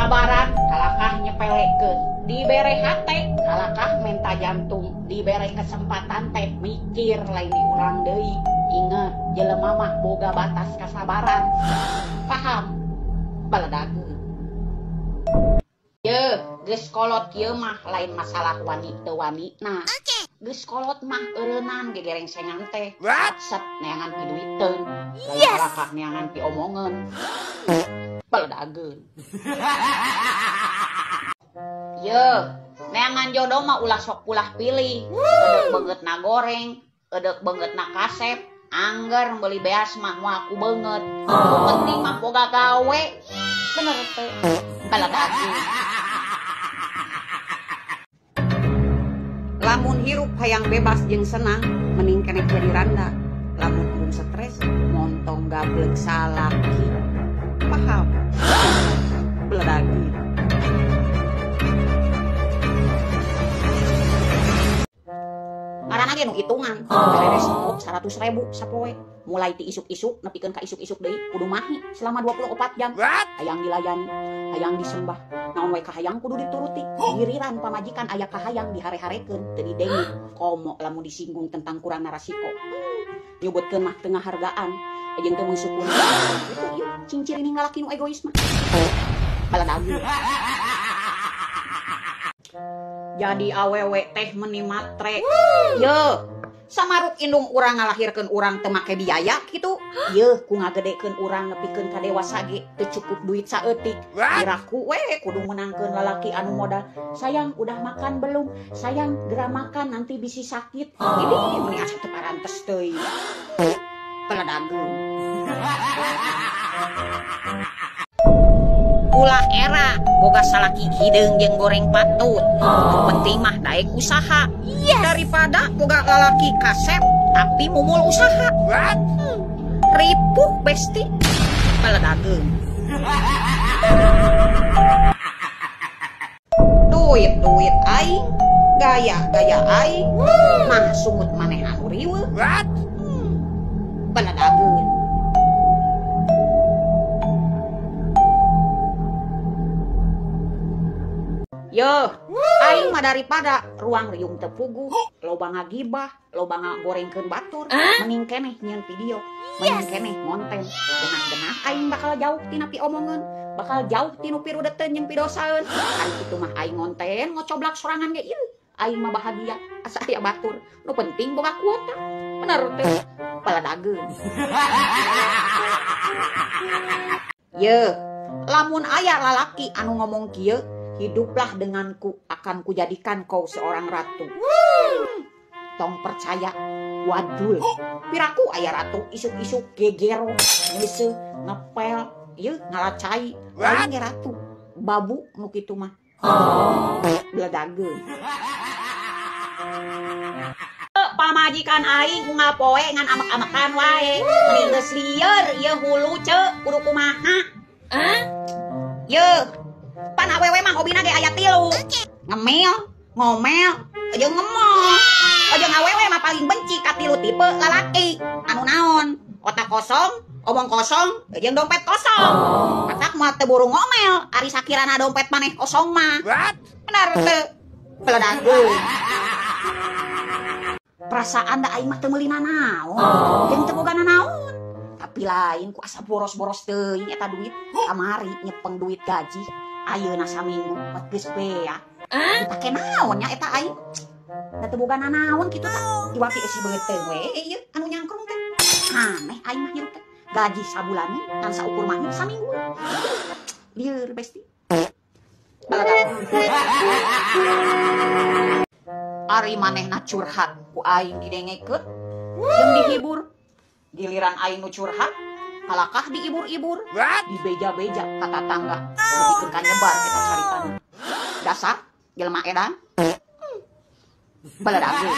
kasabaran kalakah nyepelekeun, dibere hate kalakah menta jantung, dibere kesempatan teh mikir lain diurang deui. Ingat, jelema mah boga batas kasabaran. Paham? Baledageun. Yeuh, geus kolot kieu mah lain masalah wani teu wani. Nah, geus kolot mah eureunnan gegerengsengan teh. Set neangan piduiteun, lain kalakah neangan piomongeun. Baledageun. Yeuh, neangan jodoh mah ulah sok ulah pilih. Edek beungeutna goreng, edek beungeutna kasep, angger meuli beas mah moal ku beungeut. Nu penting mah boga gawe. Bener teh. Baledageun. Lamun hirup hayang bebas jeung senang, mending keneh jadi randa. Lamun embung stres, montong gablek salaki. Paham? Beledageun. Ngaranna ge nu hitungan, beres 100.000 sapoe. Mulai ti isuk-isuk nepikeun ka isuk-isuk deui kudu mahi selama 24 jam. Hayang dilayani, hayang disembah, naon we kahayang kudu dituruti. Giliran pamajikan aya kahayang dihare-harekeun teu didenge. Komo lamun disinggung tentang kurangna rasiko. Nyebutkeun mah teu ngahargaan, jeung teu mensyukuri. Itu ieu cing-ciri lalaki nu egois mah. Baledageun. Jadi awewe teh meni matre. Yeuh, samaruk indung urang ngalahirkeun urang teu make biaya kitu. Yeuh, ku ngagedekeun urang nepikeun ka dewasa ge teu cukup duit saeutik. Iraku we kudu meunangkeun lalaki anu modal. Sayang, udah makan belum? Sayang, geura makan nanti bisi sakit. Ini meni asa teu parantes teuing. Baledageun. Ulah era boga salaki hideung jeung goreng patut. Nu penting mah daek usaha. Daripada boga lalaki kasep tapi mumul usaha. Ripuh besti. Baledageun. Duit-duit aing, gaya-gaya aing, mah sungut maneh anu riweuh. Baledageun. Yeuh, aing mah daripada ruang riung teu puguh, loba ngagibah, loba ngagorengkeun batur, mending keneh nyieun video, mending keneh ngonten. Genah-genah aing bakal jauh tina piomongeun, bakal jauh tinu pirudeteun jeung pidosaeun. Ari kitu mah aing ngonten ngocoblak sorangan ge ieu. Aing mah bahagia asa aya batur, nu penting boga kuota. Bener teh, baledageun. Yeuh, lamun aya lalaki anu ngomong kieu, hiduplah denganku, akan kujadikan kau seorang ratu. Tong percaya, wadul. Piraku aya ratu isuk-isuk gegero, ngeuseuh, ngepel, ieu ngalacai, lain ge ratu. Babu nu kitu mah. Beledageun. Pamajikan aing unggal poe ngan amek-amekan wae. Meni geus lieur ieu hulu ceu, kudu kumaha? Yeuh. Pan awewe mah hobina ge aya tilu. Ngemil, ngomel, jeung ngemol. Jeung awewe mah paling benci ka tilu tipe lalaki. Anu naon? Otak kosong, omong kosong, jeung dompet kosong. Matak moal teu buru ngomel, ari sakirana dompet maneh kosong mah. Bener teu? Beledageun. Perasaan da aing mah teu meuli nanaon, jeung teu boga nanaon. Tapi lain ku asa boros-boros teuing eta duit. Kamari nyepeng duit gaji. Ayeuna saminggu pat geus beak. Dipake naon nya eta aing? Da teu boga nanaon kitu tah. Iwaki eusi beungeut teh we ieu anu nyangkrung teh. Aneh aing mah hirup teh. Gaji sabulaneun ngan saukur mah saminggu. Lieur besti. Ari manehna curhat ku aing didengekeun jeung dihibur. Giliran aing nu curhat kalakah diibur-ibur, dibeja-beja ka tatangga, nepikeun ka nyebar eta caritana. Dasar jelema edan. Baledageun.